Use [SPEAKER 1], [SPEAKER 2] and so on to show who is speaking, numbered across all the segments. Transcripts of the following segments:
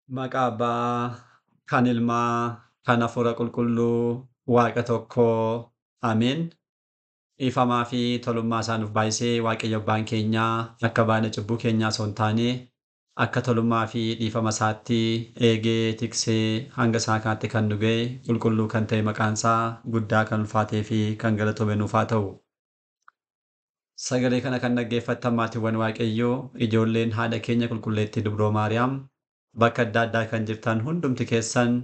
[SPEAKER 1] Maqaa Abbaa, kan Ilmaa, kan Hafuura Qulqulluu, Waaqa tokkoo. Ameen. Dhiifamaa fi tolummaa isaa nuuf baay'isee Waaqayyo Abbaan keenyaa akka baay'ina cubbuu keenyaa osoo hin taane akka tolummaa fi dhiifama isaatti eegee tiksee hanga isaa kanatti kan nu ga'e qulqulluu kan ta'e maqaan isaa guddaa kan ulfaatee fi kan galatoome nuuf haa ta'u. Sagalee kana kan dhaggeeffattan maatiiwwan Waaqayyoo, ijoolleen haadha keenya qulqulleettii Dubroo Maariyaam bakka adda addaa kan jirtan hundumti keessan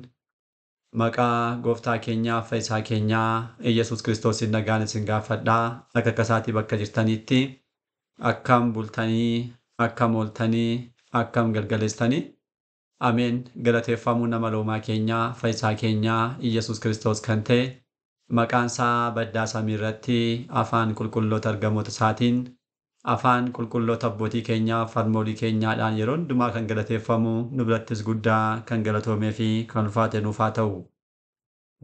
[SPEAKER 1] maqaa gooftaa keenyaa fayyisaa keenyaa Iyyasuus Kiristoosiin nagaan isin gaafadhaa. Akka akkasaatii bakka jirtanitti akkam bultanii, akkam ooltanii, akkam galgaleessitanii. Ameen. Galateeffamuu nama loomaa keenyaa fayyisaa keenyaa Iyyasuus Kiristoos kan ta'e maqaan isaa baddaa samii irratti afaan qulqulloota ergamoota isaatiin afaan qulqulloota abbootii keenyaa farmoolii keenyaadhaan yeroo hundumaa kan galateeffamu nu birattis guddaa kan galatoomee fi kan ulfaate nuuf haa ta'u.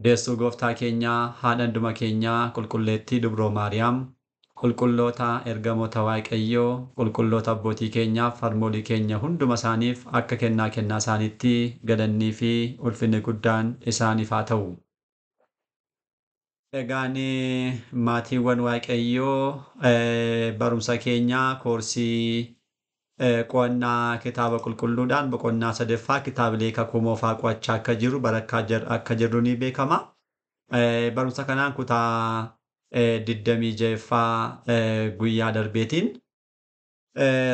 [SPEAKER 1] Deessuu gooftaa keenyaa haadha hunduma keenyaa qulqulleettii Dubroo Maariyaam qulqulloota ergamoota Waaqayyoo qulqulloota abbootii keenyaaf harmoolii keenya hunduma isaaniif akka kennaa kennaa isaaniitti galannii fi ulfinni guddaan isaaniif haa ta'u. Egaan maatiiwwan Waaqayyoo, barumsa keenyaa koorsii qo'annaa kitaaba qulqulluudhaan boqonnaa sadaffaa kitaabilee kakuu moofaa qo'achaa akka jirru barakkaa akka jirru ni beekama. Barumsa kanaan kutaa 26ffaa guyyaa darbeetiin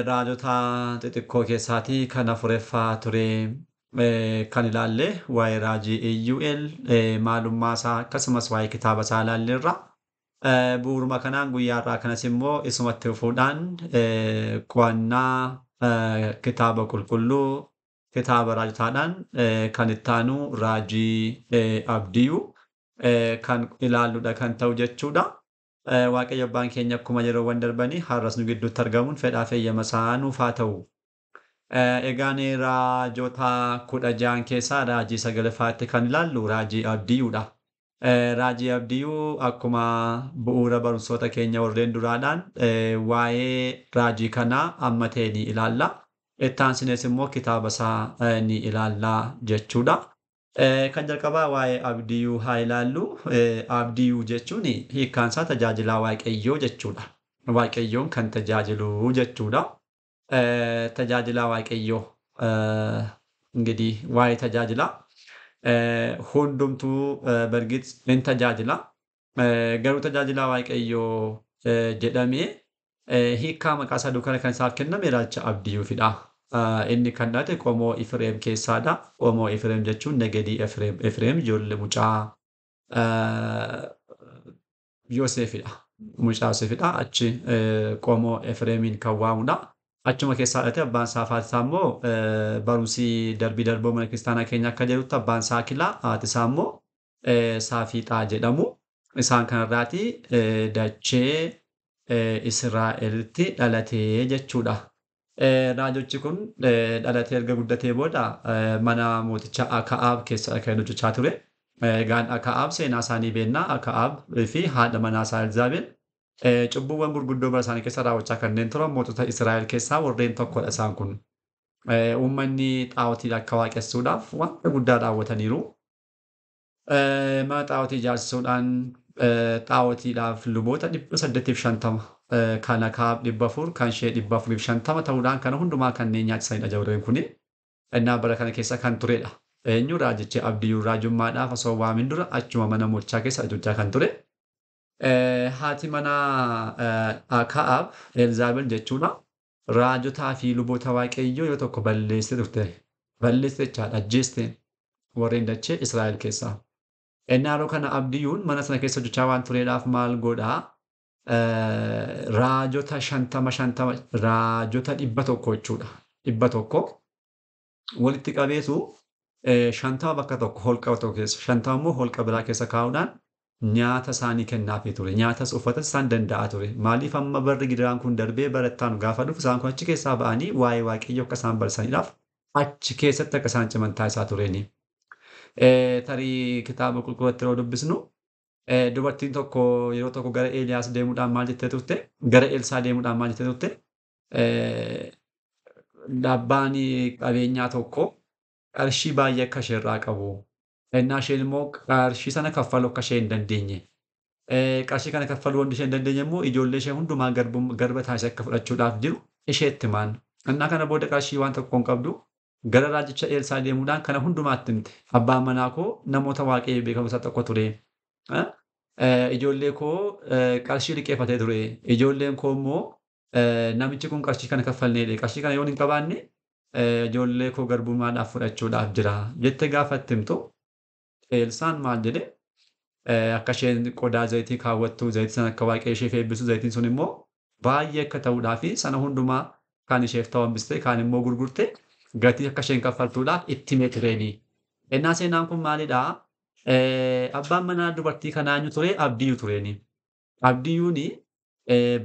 [SPEAKER 1] raajota xixiqqoo keessaatii kan afuraffaa ture kan ilaalle waa'ee raajii Iyyu'eel maalummaa isaa akkasumas waa'ee kitaaba isaa ilaalleerra. Bu'uuruma kanaan guyyaa irraa kanas immoo isumatti fufuudhaan qo'annaa kitaaba qulqulluu kitaaba raajotaadhaan kan itti aanu raajii Abdiyuu kan ilaalludha kan ta'u jechuudha. Waaqayyo Abbaan keenya akkuma yeroowwan darbanii har'as nu gidduutti argamuun fedhaa fi eeyyama isaa nuuf haa ta'u. Egaan raajota 16 keessaa raajii sagalaffaatti kan ilaallu raajii Abdiyuudha. Raajii Abdiyuu akkuma bu'uura barumsoota keenya warreen duraadhaan waa'ee raajii kanaa amma ta'e ni ilaalla. Itti aansinees immoo kitaaba isaa ni ilaalla jechuudha. Kan jalqabaa waa'ee Abdiyuu haa ilaallu. Abdiyuu jechuun hiikkaan isaa tajaajilaa Waaqayyoo jechuudha. Waaqayyoon kan tajaajilu jechuudha. Tajaajilaa Waaqayyoo እንግዲህ waa'ee tajaajilaa hundumtuu በእርግጥ in tajaajila. Garuu tajaajilaa Waaqayyoo jedhamee hiikkaa maqaa isaa dukkana kan isaaf kenname raajicha Abdiyuufidha. Inni kan dhalate qomoo Ifreem keessaadha. Qomoo Ifreem jechuun Negadii Efreem. Efreem ijoollee mucaa Yoosefidha. Mucaa Yoosefidha. Achi qomoo Efreemiin kan waamudha. Achuma keessaa dhalate. Abbaan isaa fi haati isaa immoo barumsi darbii darboo mana kiristaanaa keenya akka jedhutti abbaan isaa Akilaa, haati isaa immoo Saafiixaa jedhamu. Isaan kanarraati dachee Israa'elitti dhalatee jechuudha. Raajochi kun dhalatee erga guddatee booda mana mooticha Aka'aab keessa kan hojjechaa ture. Egaan Aka'aab seenaa isaanii beekna. Aka'aab fi haadha manaa isaa Elzaabel cubbuuwwan gurguddoo bara isaanii keessa raawwachaa kanneen turan mootota Israa'el keessaa warreen tokkodha isaan kun. Uummanni xaa'otii akka waaqessuudhaaf wanta guddaa raawwataniiru. Mana xaa'otii ijaarsisuudhaan xaa'otiidhaaf luboota 850 kan Akaab 400 kan ishee 450 ta'uudhaan kana hundumaa kanneen nyaachisanidha jarreen kuni. Innaa bara kana keessa kan turedha. Eenyu raajichi Abdiyyuu raajummaadhaaf osoo waamin dura achuma mana mootichaa keessa hojjechaa kan ture. Haati manaa Akaab Elzaabel jechuudha. Raajotaa fi luboota Waaqayyoo yoo tokko balleessite turte. Balleessite jechaadha. Ajjeeste warreen dachee Israa'el keessaa. Inni yeroo kana Abdiyyuun mana sana keessa hojjechaa waan tureedhaaf maal godhaa? Raajota 50 50 raajota 100 jechuudha. 100 walitti qabeetu 50 bakka tokko holqa tokko keessa 50 immoo holqa biraa keessa kaa'uudhaan nyaata isaanii kennaafii ture. Nyaatas uffatas isaan danda'aa ture. Maaliif amma barri gidiraan kun darbee barattaan gaafa dhufu isaan kun achi keessaa ba'anii waa'ee Waaqayyoo akka isaan barsaniidhaaf achi keessatti akka isaan ciman taasisaa tureeni. Tarii kitaaba qulqulluutti yeroo dubbisnu dubartiin tokko yeroo tokko gara Eeliyaas deemuudhaan maal jettee turte? Gara Elsaa deemuudhaan maal jettee turte? Abbaan qabeenyaa tokko Qarshii baay'ee akka isheerraa qabu. Innaa isheen immoo qarshii sana kaffaluu akka ishee hin dandeenye. Qarshii kana kaffaluu wanti ishee hin dandeenye immoo ijoollee ishee hundumaa garba taasisee akka fudhachuudhaaf jiru isheetti himaan. Innaa kana booda qarshii waan tokko hin qabdu gara raajicha Eelsaa deemuudhaan kana hundumaatti himte. Abbaan manaa koo namoota waaqayyo beekamu isaa tokko ture. Ijoollee koo qarshii liqeeffatee ture. Ijoolleen koo immoo namichi kun qarshii kana kaffalneedha. Qarshii kana yoo hin qabaanne ijoollee koo garbummaadhaaf fudhachuudhaaf jira jettee gaafa itti himtu Eelsaan maal jedhe? Akka isheen qodaa zayitii kaawwattu, zayitii sana akka waaqayyo isheef eebbisu, zayitiin sun immoo baay'ee akka ta'uudhaa fi sana hundumaa kan isheef ta'u hambistee kaan immoo gurgurte gatii akka isheen kaffaltuudhaaf itti himee tureeni. Innaa seenaan kun maalidhaa? Abbaan manaa dubartii kanaa eenyu ture? Abdiyyuu tureeni. Abdiyyuun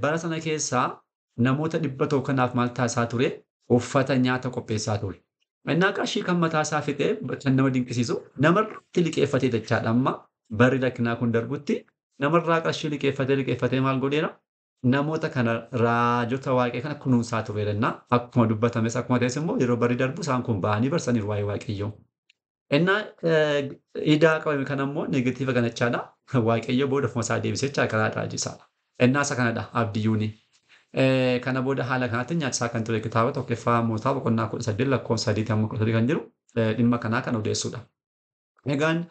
[SPEAKER 1] bara sana keessaa namoota 100 kanaaf maal taasisaa ture? Uffata nyaata qopheessaa ture. Innaa qarshii kan mataa isaa fixee kan nama dinqisiisu namarratti liqeeffatee jechaadha. Amma barri rakkinaa kun darbutti namarraa qarshii liqeeffatee liqeeffatee maal godheera? Namoota kana raajota waaqee kana kunuunsaa tureera. Innaa akkuma dubbatames akkuma ta'es immoo yeroo barri darbu isaan kun ba'anii barsaniiru waa'ee waaqayyoo. Innaa idaa qabame kana immoo negatiiva kana jechaadha. Waaqayyo booda ofuma isaa deebisee jecha karaa raajisaa. Innaa isa kanadha Abdiyyuuni. Kana booda haala kanaatiin nyaachisaa kan ture kitaaba tokkoffaa Mootaa boqonnaa 18 lakkoofsa 3 hamma 13 kan jiru dhimma kanaa kan odeessudha. Egaan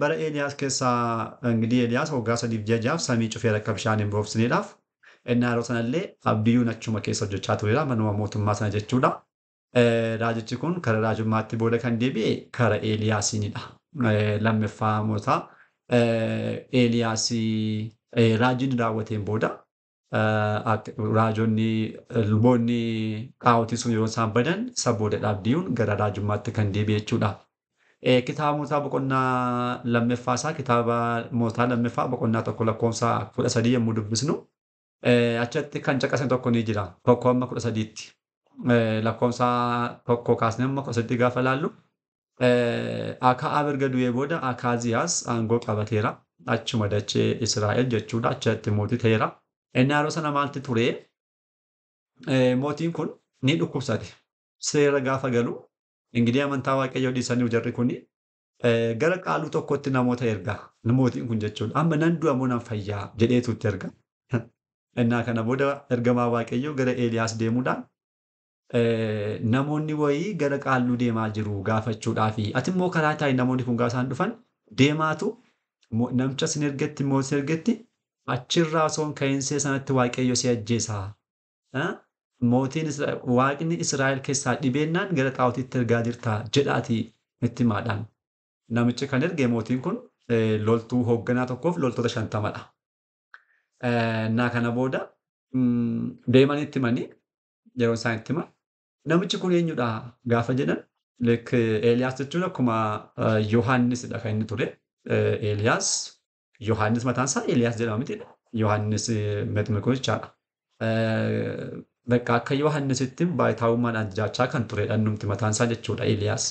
[SPEAKER 1] bara Eeliyaas keessaa ingidihi Eeliyaas waggaa 3 ji'a 6 samii cufee akka bishaan hin roobsineedhaaf innaa yeroo sanallee Abdiyyuun achuma keessa hojjechaa tureera manuma mootummaa sana jechuudha. Raajichi kun kara raajummaatti booda kan deebi'e kara Eeliyaasiinidha. Lammaffaa Mootaa Eeliyaas raajiin raawwateen booda raajonni luboonni xaa'otii sun yeroo isaan badan isa boodadha Abdiyyuun gara raajummaatti kan deebi'e jechuudha. Kitaaba Mootaa boqonnaa lammaffaa isaa kitaaba Mootaa lammaffaa boqonnaa 1 lakkoofsa 13 yommuu dubbisnu achatti kan caqasne tokko ni jira. 1 hamma 13tti. Lakkoofsa 1 kaasnee hamma 13 gaafa laallu Akaa'aab erga du'ee booda Akaaziyaas aangoo qabateera. Achuma dachee Israa'el jechuudha. Achatti mootii ta'eera. Inni yeroo sana maalti ture? Mootiin kun ni dhukkubsate. Seera gaafa galu ingidihi amantaa waaqayyoo dhiisanii jarri kun gara qaaluu tokkotti namoota erga. Mootiin kun jechuudha. Amma nan du'a moo nan fayyaa jedheetu itti erga. Innaa kana booda ergamaa waaqayyoo gara Eeliyaas deemuudhaan namoonni wayii gara qaalluu deemaa jiru gaafachuudhaafi. Ati immoo karaa taa'i namoonni kun gaafa isaan dhufan deemaatu namicha sin ergetti immoo sin ergetti achirraa osoo hin ka'insee sanatti waaqayyo si ajjeesa. Mootiin waaqni Israa'el keessaa dhibeennaan gara xaa'ootitti ergaa jirta jedhaati itti himaadhaan. Namichi kan erge mootiin kun loltuu hoogganaa tokkoof loltoota 50dha. Innaa kana booda deemanii itti himanii yeroo isaan itti himan namichi kun eenyudha gaafa jedhan Eeliyaas jechuun akkuma Yohaannisidha kan inni ture. Eeliyaas Yohaannis mataan isaa Eeliyaas jedhama miti. Yohaannis Mexmiquu jechaadha. Bakka akka Yohaannisitti baay'itaawummaadhaan jiraachaa kan turedha innumti mataan isaa jechuudha Eeliyaas.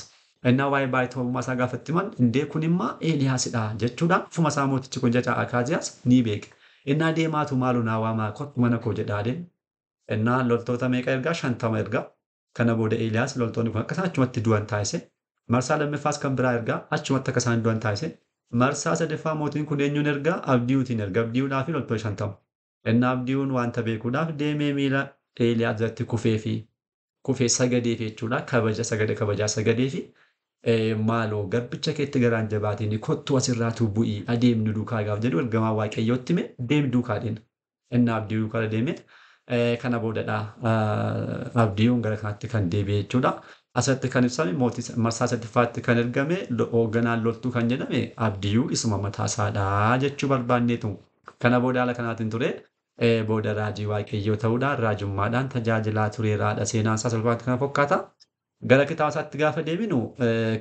[SPEAKER 1] Innaa waa'ee baay'itaawummaa isaa gaafa itti himan indee kun immoo Eeliyaasidha jechuudhaan ofuma isaa mootichi kun jecha Akaaziyaas ni beeke. Innaa deemaatu maaloo naa waamaa kottu mana koo jedhaa deeme. Innaa loltoota meeqa ergaa? 50 ergaa. Kana booda Eeliyaas loltoonni kun akka isaan achumatti du'an taasise. Marsaa lammaffaas kan biraa ergaa achumatti akka isaan du'an taasise. Marsaa sadaffaa mootiin kun eenyuun ergaa? Abdiyuutiin erga. Abdiyuudhaa fi loltoota 50. Innaa Abdiyuun wanta beekuudhaaf deemee miila Eeliyaas irratti kufee fi kufee sagadeef jechuudha. Kabaja sagada kabajaa sagadeefi maaloo garbicha keetti garaan jabaatiin kottu asirraatu bu'ii adeemnu duukaa gaaf jedhu ergamaa waaqayyootti hime deemi duukaa deema. Innaa Abdiyuu duukaa deeme kana boodadha Abdiyuun gara kanatti kan deebi'e jechuudha. Asirratti kan ibsame mootii marsaa sadaffaatti kan ergame hoogganaan loltuu kan jedhame Abdiyuu isuma mataa isaadha jechuu barbaanneetu. Kana booda haala kanaatiin ture booda raajii waaqayyoo ta'uudhaan raajummaadhaan tajaajilaa tureeraadha. Seenaan isaa salphaatti kana fakkaata. Gara kitaaba isaatti gaafa deebinu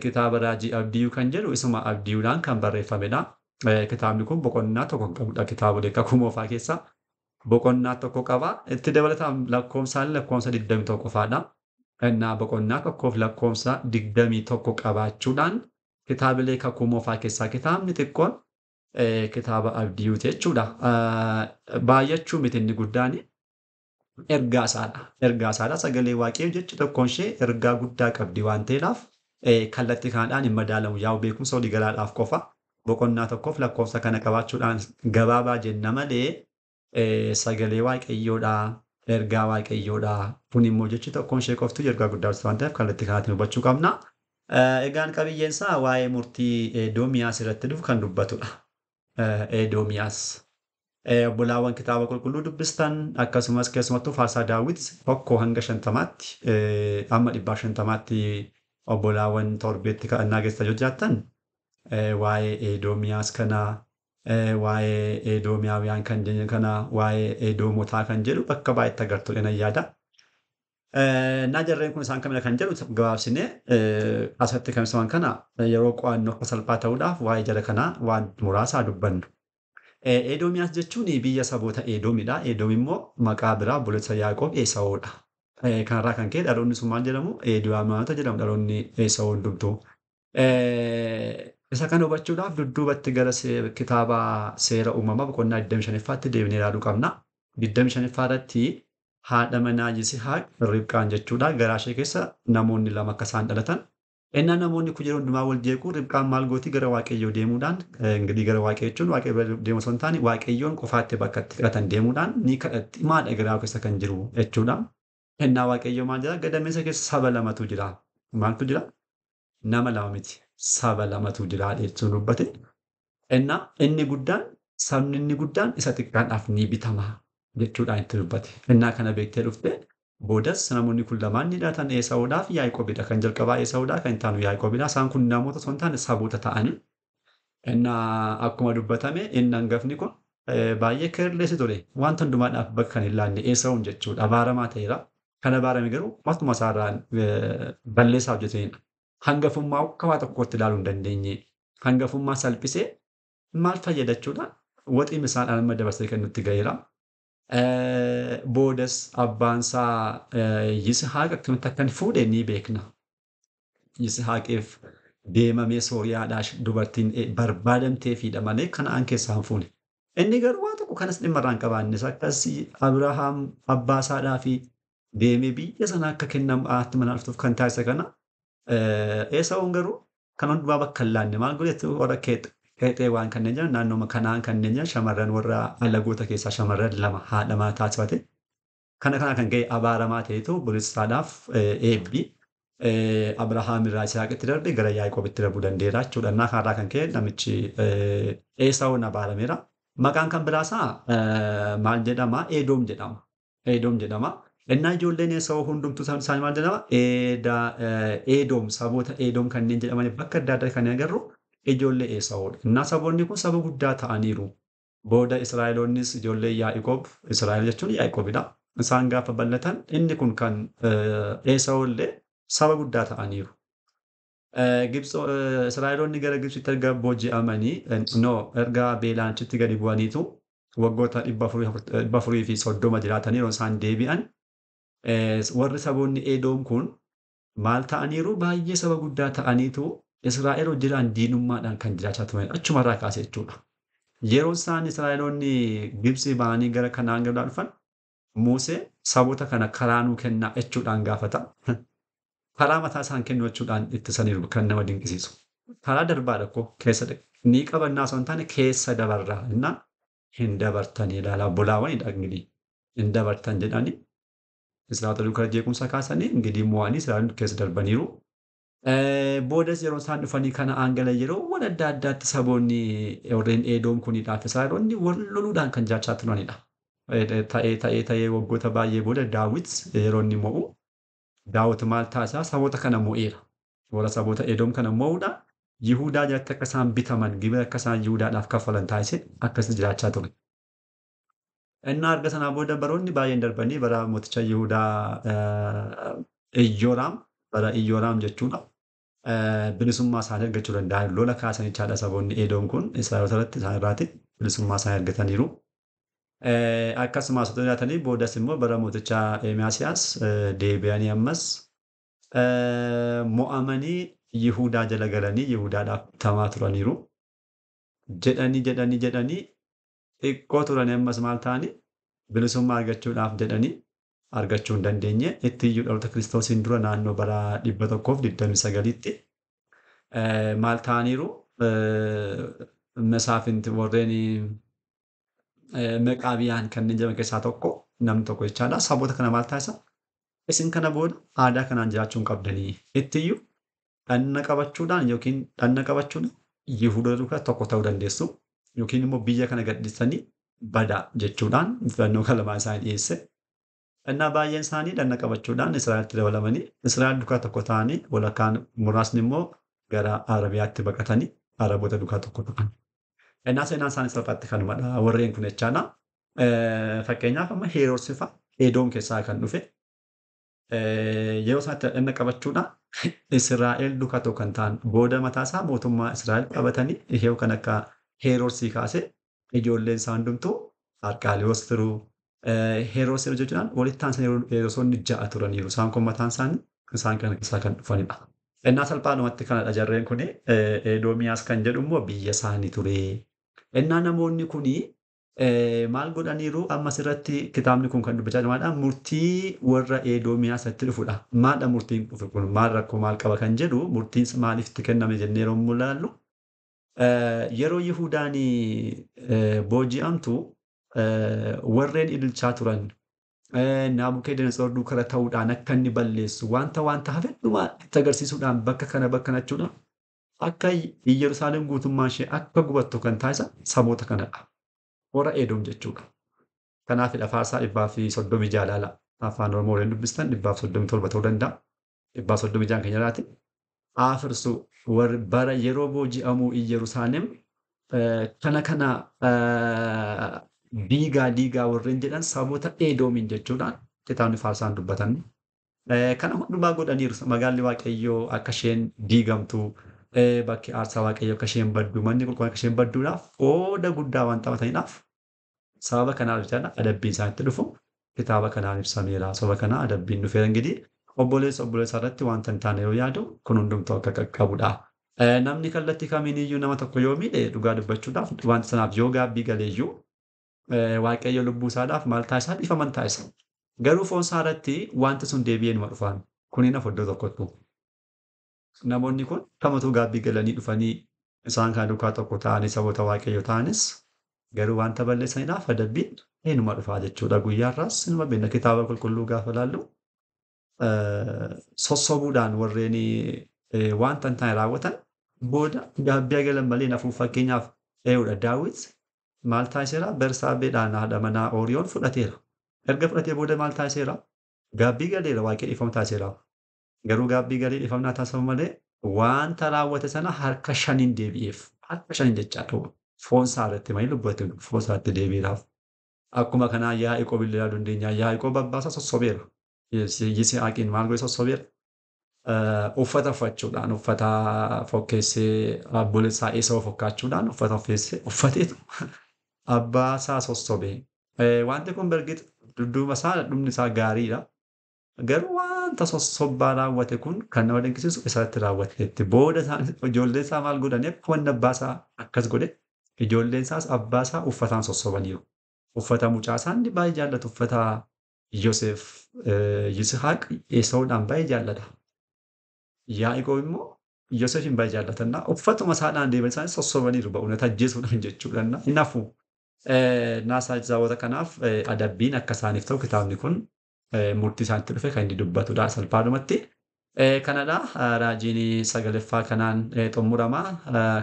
[SPEAKER 1] kitaaba raajii Abdiyuu kan jedhu isuma Abdiyuudhaan kan barreeffamedha. Kitaabni kun boqonnaa tokko kan qabudha. Kitaabolee kakuu moofaa keessaa boqonnaa tokko qaba. Itti dabalataan lakkoofsaan lakkoofsa 21 qofaadha. Innaa boqonnaa tokkoof lakkoofsa 21 qabaachuudhaan kitaabilee kakuu moofaa keessaa kitaabni xiqqoon kitaaba Abdiyuuti jechuudha. Baay'achuu miti inni guddaan ergaa isaadha. Ergaa isaadha. Sagalee waaqayyoo jechi tokkoon ishee ergaa guddaa qabdi waan ta'eedhaaf Kallattii kanaadhaan hin madaalamu. Yaa'u beekumsa walii galaadhaaf qofa boqonnaa tokkoof lakkoofsa kana qabaachuudhaan gabaabaa jenna malee sagalee Waaqayyoodhaa, ergaa Waaqayyoodhaa. Kun immoo jechi tokkoon ishee qoftu ergaa guddaa waan ta'eef kallattii kanaatiin hubachuu qabna. Egaan qabiyyeen isaa waa'ee murtii Edoomiyaas irratti dhufu kan dubbatudha. Edoomiyaas. Obbolaawwan kitaaba qulqulluu dubbistan akkasumas keessumattuu Faarsaa Daawit 1 hanga 50tti amma 150tti obbolaawwan torbeetti kadhannaa keessa yoo jiraattan waa'ee Edoomiyaas kana, waa'ee Edoomiyaawiyaan kan jennu kana, waa'ee Edoomotaa kan jedhu bakka baay'eetti agartu nan yaada. Naa jarreen kun isaan kamidha kan jedhu gabaabsinee asirratti kan ibsaman kana yeroo qo'annoo akka salphaa ta'uudhaaf waa'ee jara kanaa waan muraasaa dubbannu. Edoomiyaas jechuun biyya saboota Edoomidha. Edoom immoo maqaa biraa obboleessa Yaaqoob Esaawudha. Kanarraa kan ka'e dhaloonni sun maal jedhamu? Edoomota jedhamu dhaloonni Esaawu hundumtuu. Isa kana hubachuudhaaf dudduubatti gara kitaaba seera uumamaa boqonnaa 25ffaatti deebinee ilaaluu qabna. 25ffaa irratti haadha manaa Yisihaaq Ribqaan jechuudha. Garaa ishee keessa namoonni lama akka isaan dhalatan. Innaa namoonni kun yeroo hundumaa wal jeequ Ribqaan maal gooti gara Waaqayyoo deemuudhaan, ingirii gara Waaqayyoo jechuun Waaqayyo bira deemu osoo hin taane Waaqayyoon qofaatti bakka itti kadhatan deemuudhaan ni kadhatti maadha garaa keessa kan jiru jechuudha. Innaa Waaqayyoo maal jedha? Gadameessa keessa saba lamatu jira. Maaltu jira? Nama lama miti. Saba lamatu jira jechuun dubbate. Innaa inni guddaan sabni inni guddaan isa xiqqaadhaaf ni bitama jechuudhaan itti dubbate. Innaa kana beektee dhufte boodas namoonni kun lamaan ni dhalatan Esaawudhaaf Yaaqoobidha. Kan jalqabaa Esaawudha, kan itti aanu Yaaqoobidha. Isaan kun namoota osoo hin taane saboota ta'anii. Innaa akkuma dubbatame inni hangafni kun baay'ee keerleessi ture. Wanta hundumaadhaaf bakka kan hin laanne Esaawun jechuudha. Abaaramaa ta'eera. Kan abaarame garuu matuma isaarraan balleessaa hojjetanidha. Hangafummaa akka waa tokkootti ilaaluu hin dandeenye. Hangafummaa salphisee maal fayyadachuudhaan waxii misaadhaan amma dabarsee kan nutti ga'eera. Boodas abbaan isaa Yisihaaq akkamitti akka inni fuudhe ni beekna. Yisihaaqiif deemamee Sooriyaadhaa dubartiin barbaadamteefidha malee Kana'aan keessaa hin fuune. Inni garuu waa tokko kanas dhimma irraa hin qabaannes akkas Abrahaam abbaa isaadhaa fi deemee biyya sana akka kennamu haati manaa dhuftuuf kan taasise kana Esaawun garuu kan hundumaa bakka hin laanne maal godhe warra Qeexee waan kanneen jiran naannoo Kana'aan kanneen jiran shamarran warra alagoota keessaa shamarran lama haadha manaa taasifate. Kana kana kan ga'e abaaramaa ta'etu obboleessa eebbi Abrahaam irraa Yisihaaqitti darbe gara Yaaqoobitti darbuu danda'eera jechuudha. Innaa kanarraa kan ka'e namichi Esaawun abaarameera. Maqaan kan biraasaa maal jedhama? Edoom jedhama. Edoom jedhama. Innaa ijoolleen Esaawu hundumtuu isaanii maal jedhama? Edoom saboota Edoom kanneen jedhaman bakka adda addaa kan agarru ijoollee Esaawudha. Innaa saboonni kun saba guddaa ta'aniiru. Booda Israa'eloonnis ijoollee Yaaqoob, Israa'el jechuun Yaaqoobidha. Isaan gaafa bal'atan inni kun kan Esaawu illee saba guddaa ta'aniiru. Israa'eloonni gara Gibxitti erga booji'amanii, no erga beelaan achitti gadi bu'aniitu waggoota 430 jiraatanii yeroo isaan deebi'an warri saboonni Edoom kun maal ta'aniiru? Baay'ee saba guddaa ta'aniitu Israa'el wajjin diinummaadhaan kan jiraachaa turan achumarraa kaasee jechuudha. Yeroo isaan Israa'eloonni Gibxii ba'anii gara Kana'aan galuudhaan dhufan Musee saboota kana karaa nuu kennaa jechuudhaan gaafata. Karaa mataa isaan kennu jechuudhaan ittisaniiru kan nama dinqisiisu. Karaa darbaadha koo keessa ni qabannaa osoo hin taane keessa dabarraa innaan hin dabartanii ilaalaa obbolaawwanidha ingirii hin dabartan jedhanii Israa'eloota duukaa jeequmsa kaasanii ingirii mo'anii Israa'eloonni keessa darbaniiru. Boodas yeroo isaan dhufanii Kana'aan galan yeroowwan adda addaatti saboonni warreen Edoom kunidhaaf Israa'eloonni wal loluudhaan kan jiraachaa turanidha. Ta'ee ta'ee ta'ee waggoota baay'ee booda Daawit yeroo inni mo'u Daawit maal taasisaa saboota kana mo'eera. Warra saboota Edoom kana mo'uudhaan Yihuudaa jalatti akka isaan bitaman gibira akka isaan Yihuudaadhaaf kaffalan taasise akkasitti jiraachaa ture. Innaa erga sanaa booda baroonni baay'een darbanii bara mooticha Yihuudaa Iyyooraam bara Iyyooraam jechuudha. Bilisummaa isaanii argachuu danda'an lola kaasanii jechaadha saboonni Edoom kun Israa'eloota irratti isaan irraati bilisummaa isaanii argataniiru. Akkasumas otoo jiraatanii boodas immoo bara mooticha Eemiyaasiyaas deebi'anii ammas mo'amanii Yihuudaa jala galanii Yihuudaadhaaf bitamaa turaniiru. Jedhanii jedhanii jedhanii xiqqoo turanii ammas maal ta'anii bilisummaa argachuudhaaf jedhanii argachuu hin dandeenye. Itti iyyuu dhaloota Kiristoosiin dura naannoo bara 129tti Maal ta'aniiru masaafinti warreen Meqaabiyaan kanneen jedhaman keessaa tokko namni tokko jechaadha. Saboota kana maal taasisa? Isin kana booda aadaa kanaan jiraachuu hin qabdanii. Ittiyyuu dhanna qabachuudhaan yookiin dhanna qabachuun Yihudoota duukaa tokko ta'uu dandeessu yookiin immoo biyya kana gadhiisanii badaa jechuudhaan filannoo kan lamaan isaanii dhiyeesse. Innaa baay'een isaanii dhanna qabachuudhaan Israa'elitti dabalamanii Israa'el duukaa tokko ta'anii walakkaan muraasni immoo gara Arabiyaatti baqatanii Araboota duukaa tokko ta'an. Innaa seenaan isaanii salphaatti kanumadha warreen kun jechaadha. Fakkeenyaaf amma Heeroodsi fa'a Edoom keessaa kan dhufe yeroo isaatti dhanna qabachuudhaan Israa'el duukaa tokko kan ta'an booda mataa isaa mootummaa Israa'el qabatanii ishee kan akka Heeroodsii kaasee ijoolleen isaa hundumtuu Arqaaliyoos turuu Heeroos jechuudhaan walitti aansanii Heeroosonni 6 turaniiru. Isaan kun mataan isaanii isaan kana keessaa kan dhufanidha. Innaa salphaadhumatti kanadha jarreen kun Edoomiyaas kan jedhu immoo biyya isaanii ture. Innaa namoonni kuni maal godhaniiru ammas irratti kitaabni kun kan dubbachaa jiru murtii warra Edoomiyaas irratti dhufudha. Maadha murtiin dhufe kun maal rakkoo maal qaba kan jedhu murtiin maaliif itti kenname jennee yeroo mul'allu yeroo Yihudaan booji'amtu warreen ililchaa turan Naabukedenetsoor duukaa ta'uudhaan akka inni balleessu wanta hafe dhumaa itti agarsiisuudhaan bakka kana bakka nachuudhaan akka Yerusaalem guutummaan ishee akka gubattu kan taasisan saboota kanadha. Warra Edoom jechuudha. Kanaafidha Faarsaa 136 ilaala. Afaan Oromoo warreen dubbistan 137 ta'uu danda'a. 136 kan jiraate. Afirsu bara yeroo booji'amuu Yerusaalem kana diigaa diigaa warreen jedhan saboota Edoomiin jechuudhaan kitaabni Faarsaan dubbatan. Kana hundumaa godhaniiru. Magaalli Waaqayyoo akka isheen diigamtu, bakki aarsaa Waaqayyoo akka isheen baddu, manni qulqulluun akka isheen badduudhaaf qooda guddaa waan taphataniidhaaf sababa kanaaf jechaadha adabbiin isaanitti dhufu kitaaba kanaan ibsameera. Sababa kana adabbiin dhufeera. Ingidihi obboleessa obboleessa irratti wanta hin taane yoo yaadu kun hundumtuu akka qaqqabudha. Namni kallattii kamiiniyyuu nama tokko yoo miidhe dhugaa dubbachuudhaaf wanta sanaaf yoo gaabbii galeeyyuu Waaqayyo lubbuu isaadhaaf maal taasisaa dhiifaman taasisa. Garuu foon isaa irratti wanti sun deebi'ee numa dhufaan. Kuniin hafu iddoo tokkottu. Namoonni kun kamatu gaabbii galanii dhufanii isaan kana duukaa tokko ta'anii saboota Waaqayyo ta'anis garuu wanta balleessaniidhaaf adabbiin eenyuma dhufaa jechuudha. Guyyaa irraas inuma beekna kitaaba qulqulluu gaafa ilaallu sossobuudhaan warreen wanta hin taane raawwatan booda gaabbii galan malee nafuuf fakkeenyaaf eeyyudha. Daawit maal taasiseera? Bersaabeedhaan haadha manaa Ooriyoon fudhateera. Erga fudhatee booda maal taasiseera? Gaabbii galeera Waaqayyo dhiifama taasiseera. Garuu gaabbii galee dhiifamnaa taasifamu malee wanta raawwate sana harka shaniin deebi'eef. Harka shaniin jechaadha. Foon isaa irratti malee lubbuu foon isaa irratti deebi'eeraaf. Akkuma kanaa Yaaqoob illee ilaaluu dandeenya. Yaaqoob abbaa isaa sossobeera. Yisihaaqiin maal godhe sossobeera? Uffata uffachuudhaan uffata fokkeessee obboleessaa Esaawuu fokkaachuudhaan uffata uffateetu abbaa isaa sossobe. Wanti kun bergit dudduuba isaa dhumni isaa gaariidha. Garuu wanta sossobbaa raawwate kun kan nama dinqisiisu isatti raawwateetti. Booda ijoolleen isaa maal godhanii akkuma inni abbaa isaa akkas godhe ijoolleen isaas abbaa isaa uffataan sossobaniiru. Uffata mucaa isaa inni baay'ee jaallatu uffata Yoseef Yisihaaq Esaawudhaan baay'ee jaallata. Yaaqoob immoo Yoseefin baay'ee jaallatanna uffatuma isaadhaan deeman isaanii sossobaniiru ba'uunata ajjeesuudhaan jechuudha. Hin hafu. Naasaa kanaaf adabbiin akka isaaniif ta'u kitaabni kun murtii isaanitti dhufe kan inni dubbatudha salphaadhumatti. Kanadha raajiin 9ffaa kanaan xumurama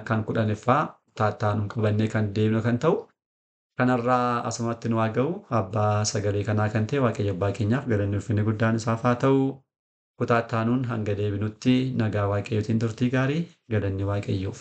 [SPEAKER 1] kan 10ffaa taattaanuun qabannee kan deemnu kan ta'u. Kanarraa asumatti nu haa ga'u abbaa sagalee kanaa kan ta'e Waaqayyo abbaa keenyaaf galanni ulfinni guddaan isaaf haa ta'u. Kutaa itti aanuun hanga deebinutti nagaa Waaqayyootiin turtii gaarii galanni Waaqayyoof.